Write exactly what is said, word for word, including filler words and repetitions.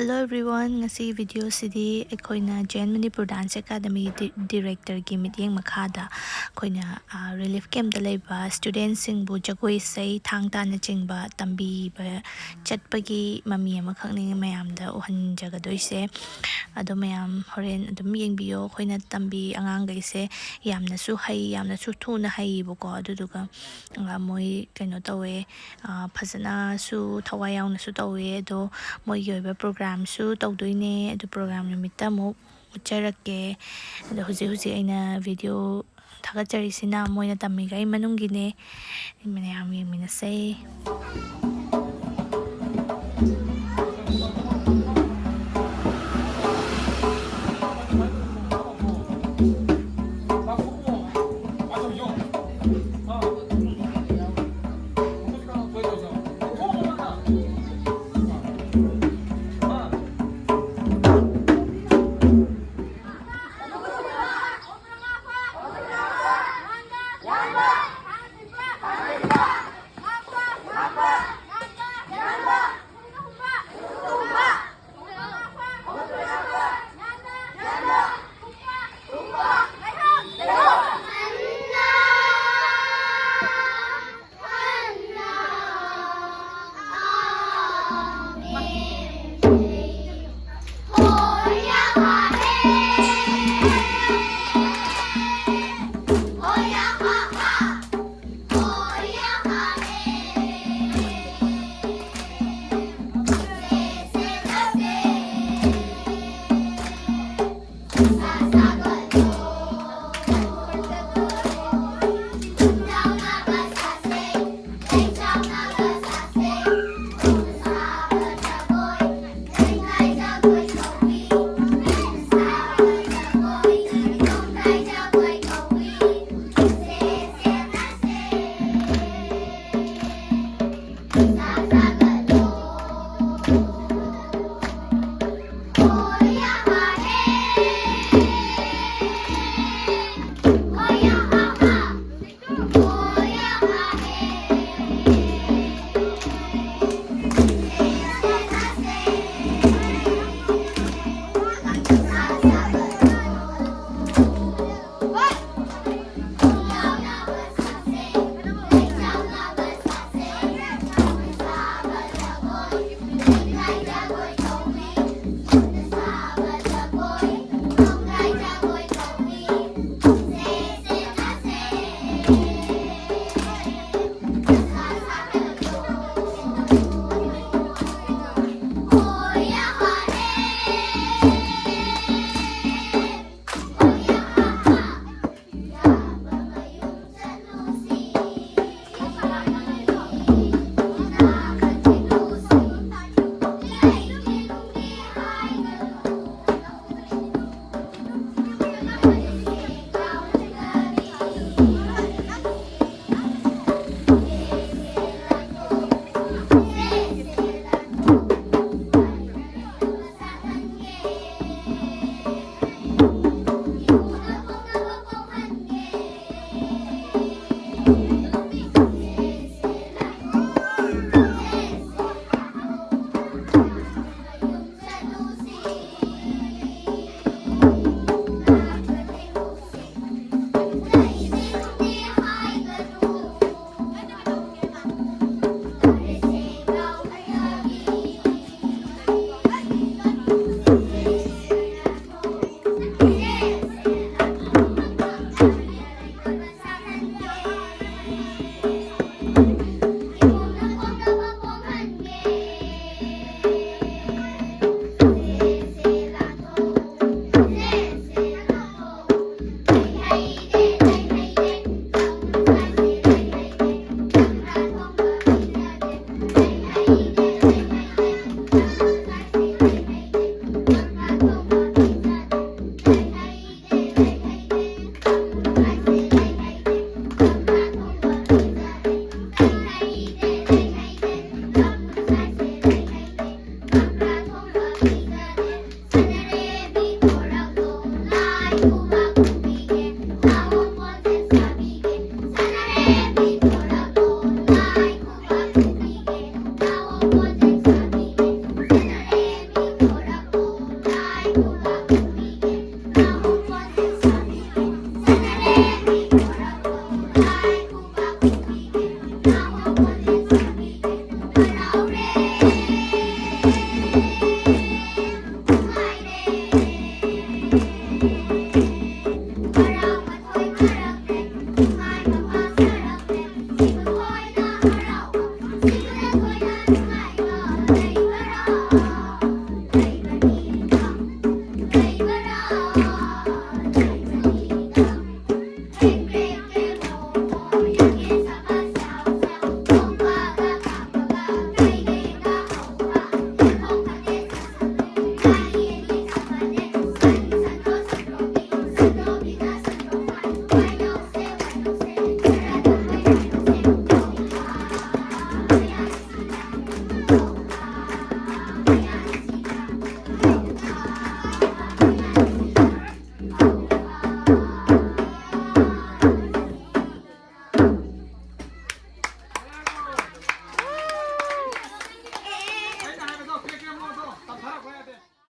Hello everyone, ꯉꯁꯤ video ꯁꯤꯗꯤ ꯑꯩꯈꯣꯏꯅ ꯖꯦꯟ Manipur Dance Academy ꯗꯤ-, director ꯒꯤ ꯃꯤꯠꯌꯦꯡ ꯃꯈꯥꯗ ꯑꯩꯈꯣꯏꯅ, ꯑ, relief camp ꯇ ꯂꯩꯕ student ꯁꯤꯡꯕꯨ ꯖꯒꯣꯏ ꯏꯁꯩ, ꯊꯥꯡ ꯇꯥꯅꯆꯤꯡꯕ ꯇꯝꯕꯤꯕ ꯆꯠꯄꯒꯤ ꯃꯃꯤ ꯑꯃꯈꯛꯅꯤ ꯃꯌꯥꯝꯗ ꯎꯍꯟꯖꯒꯗꯣꯏꯁꯦ꯫ ꯑꯗꯣ ꯃꯌꯥꯝ ꯍꯣꯔꯦꯟ ꯑꯗꯨꯝ ꯌꯦꯡꯕꯤꯌꯣ꯫ ꯑꯩꯈꯣꯏꯅ ꯇꯝꯕꯤ ꯑꯉꯥꯡꯈꯩꯁꯦ ꯌꯥꯝꯅꯁꯨ ꯍꯩ, ꯌꯥꯝꯅꯁꯨ ꯊꯨꯅ ꯍꯩꯌꯦꯕꯀꯣ꯫ ꯑꯗꯨꯗꯨꯒ, ꯑ, ꯃꯣꯏ ꯀꯩꯅꯣ ꯇꯧꯋꯦ, ꯑ, ꯐꯖꯅꯁꯨ ꯊꯋꯥꯏ ꯌꯥꯎꯅꯁꯨ ꯇꯧꯋꯦ꯫ ꯑꯗꯣ ꯃꯣꯏꯒꯤ ꯑꯣꯏꯕ program ꯁꯨ ꯇꯧꯗꯣꯏꯅꯦ꯫ ꯑꯗꯨ program ꯅꯨꯃꯤꯠꯇ ꯑꯃꯨꯛ ꯎꯠꯆꯔꯛꯀꯦ꯫ ꯑꯗꯣ ꯍꯧꯖꯤꯛ ꯍꯧꯖꯤꯛ ꯑꯩꯅ video ꯊꯥꯒꯠꯆꯔꯤꯁꯤꯅ ꯃꯣꯏꯅ ꯇꯝꯃꯤꯈꯩ ꯃꯅꯨꯡꯒꯤꯅꯦ꯫ ꯃꯌꯥꯝ ꯌꯦꯡꯃꯤꯟꯅꯁꯦ꯫